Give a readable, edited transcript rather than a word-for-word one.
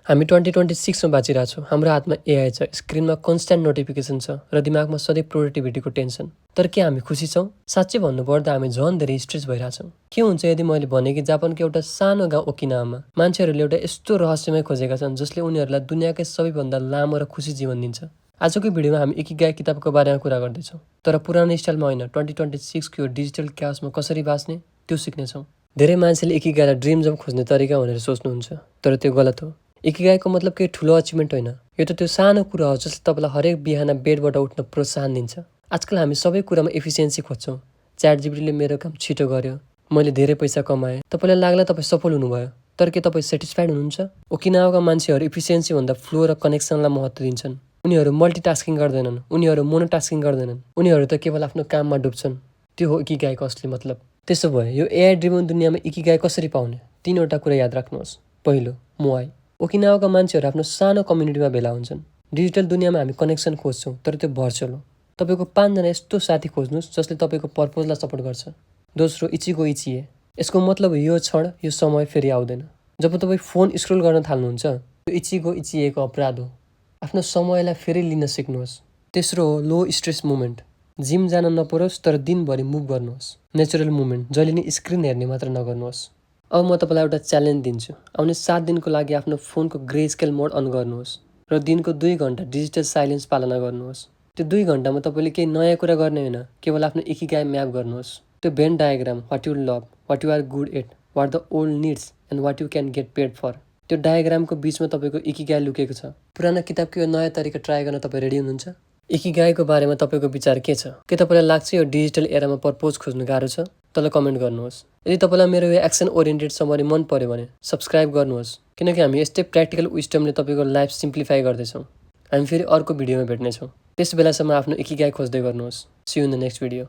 हामी 2026 मा बाँचिरहेको छौँ। हाम्रो हातमा एआई छ, स्क्रिनमा कन्स्ट्यान्ट नोटिफिकेसन छ र दिमागमा सधैँ प्रोडक्टिभिटीको टेन्सन। तर के हामी खुसी छौँ? साँच्चै भन्नुपर्दा हामी झन् धेरै स्ट्रेस भइरहेछौँ। के हुन्छ यदि मैले भने कि जापानको एउटा सानो गाउँ ओकिनावामा मान्छेहरूले एउटा यस्तो रहस्यमय खोजेका छन् जसले उनीहरूलाई दुनियाँकै सबैभन्दा लामो र खुसी जीवन दिन्छ। आजको भिडियोमा हामी इकिगाई किताबको बारेमा कुरा गर्दैछौँ, तर पुरानो स्टाइलमा होइन, 2026 को यो डिजिटल क्याओसमा कसरी बाँच्ने त्यो सिक्नेछौँ। धेरै मान्छेले इकिगाईलाई ड्रिम जब खोज्ने तरिका भनेर सोच्नुहुन्छ, तर त्यो गलत हो। इकिगाईको मतलब केही ठुलो अचिभमेन्ट होइन, यो त त्यो सानो कुरा हो जसले तपाईँलाई हरेक बिहान बेडबाट उठ्न प्रोत्साहन दिन्छ। आजकल हामी सबै कुरामा एफिसियन्सी खोज्छौँ। च्याट जिपिटीले मेरो काम छिटो गर्यो, मैले धेरै पैसा कमाएँ। तपाईँलाई लाग्ला तपाईँ सफल हुनुभयो, तर के तपाईँ सेटिस्फाइड हुनुहुन्छ? ओकिनावाका मान्छेहरू इफिसियन्सी भन्दा फ्लो र कनेक्सनलाई महत्त्व दिन्छन्। उनीहरू मल्टिटास्किङ गर्दैनन्, उनीहरू मोनोटास्किङ गर्दैनन्, उनीहरू त केवल आफ्नो काममा डुब्छन्। त्यो हो इकिगाईको असली मतलब। त्यसो भए यो एआई ड्रिभन दुनियाँमा इकिगाई कसरी पाउने? 3वटा कुरा याद राख्नुहोस्। पहिलो, मोआई। ओकिनावाका मान्छेहरू आफ्नो सानो कम्युनिटीमा भेला हुन्छन्। डिजिटल दुनियाँमा हामी कनेक्सन खोज्छौँ, तर त्यो भर्चुअल हो। तपाईँको 5 जना यस्तो साथी खोज्नुहोस् जसले तपाईँको पर्पोजलाई सपोर्ट गर्छ। दोस्रो, इचिगो इचिए। यसको मतलब यो क्षण, यो समय फेरि आउँदैन। जब तपाईँ फोन स्क्रोल गर्न थाल्नुहुन्छ, त्यो इचिगो इचिएको अपराध हो। आफ्नो समयलाई फेरि लिन सिक्नुहोस्। तेस्रो हो लो स्ट्रेस मुभमेन्ट। जिम जान नपरोस् तर दिनभरि मुभ गर्नुहोस्। नेचुरल मुभमेन्ट, जहिले नि स्क्रिन हेर्ने मात्र नगर्नुहोस्। अब म तपाईँलाई एउटा च्यालेन्ज दिन्छु। आउने 7 दिनको लागि आफ्नो फोनको ग्रे स्केल मोड अन गर्नुहोस् र दिनको 2 घन्टा डिजिटल साइलेन्स पालना गर्नुहोस्। त्यो 2 घन्टामा तपाईँले केही नयाँ कुरा गर्ने होइन, केवल आफ्नो इकिगाई म्याप गर्नुहोस्। त्यो Venn diagram, what you love, what you are good at, what the old needs and what you can get paid for. त्यो डायग्रामको बिचमा तपाईँको इकिगाई लुकेको छ। पुरानो किताबको यो नयाँ तरिका ट्राई गर्न तपाईँ रेडी हुनुहुन्छ? इकिगाईको बारेमा तपाईँको विचार के छ? के तपाईँलाई लाग्छ यो डिजिटल एरामा पर्पोज खोज्नु गाह्रो छ? तल कमेन्ट गर्नुहोस्। यदि तपाईँलाई मेरो यो एक्सन ओरिएन्टेड समरी मन पर्यो भने सब्सक्राइब गर्नुहोस्, किनकि हामी यस्तै प्र्याक्टिकल विस्डमले तपाईँको लाइफ सिम्प्लिफाई गर्दैछौँ। हामी फेरि अर्को भिडियोमा भेट्नेछौँ। त्यस बेलासम्म आफ्नो इकिगाई खोज्दै गर्नुहोस्। See you in the next video.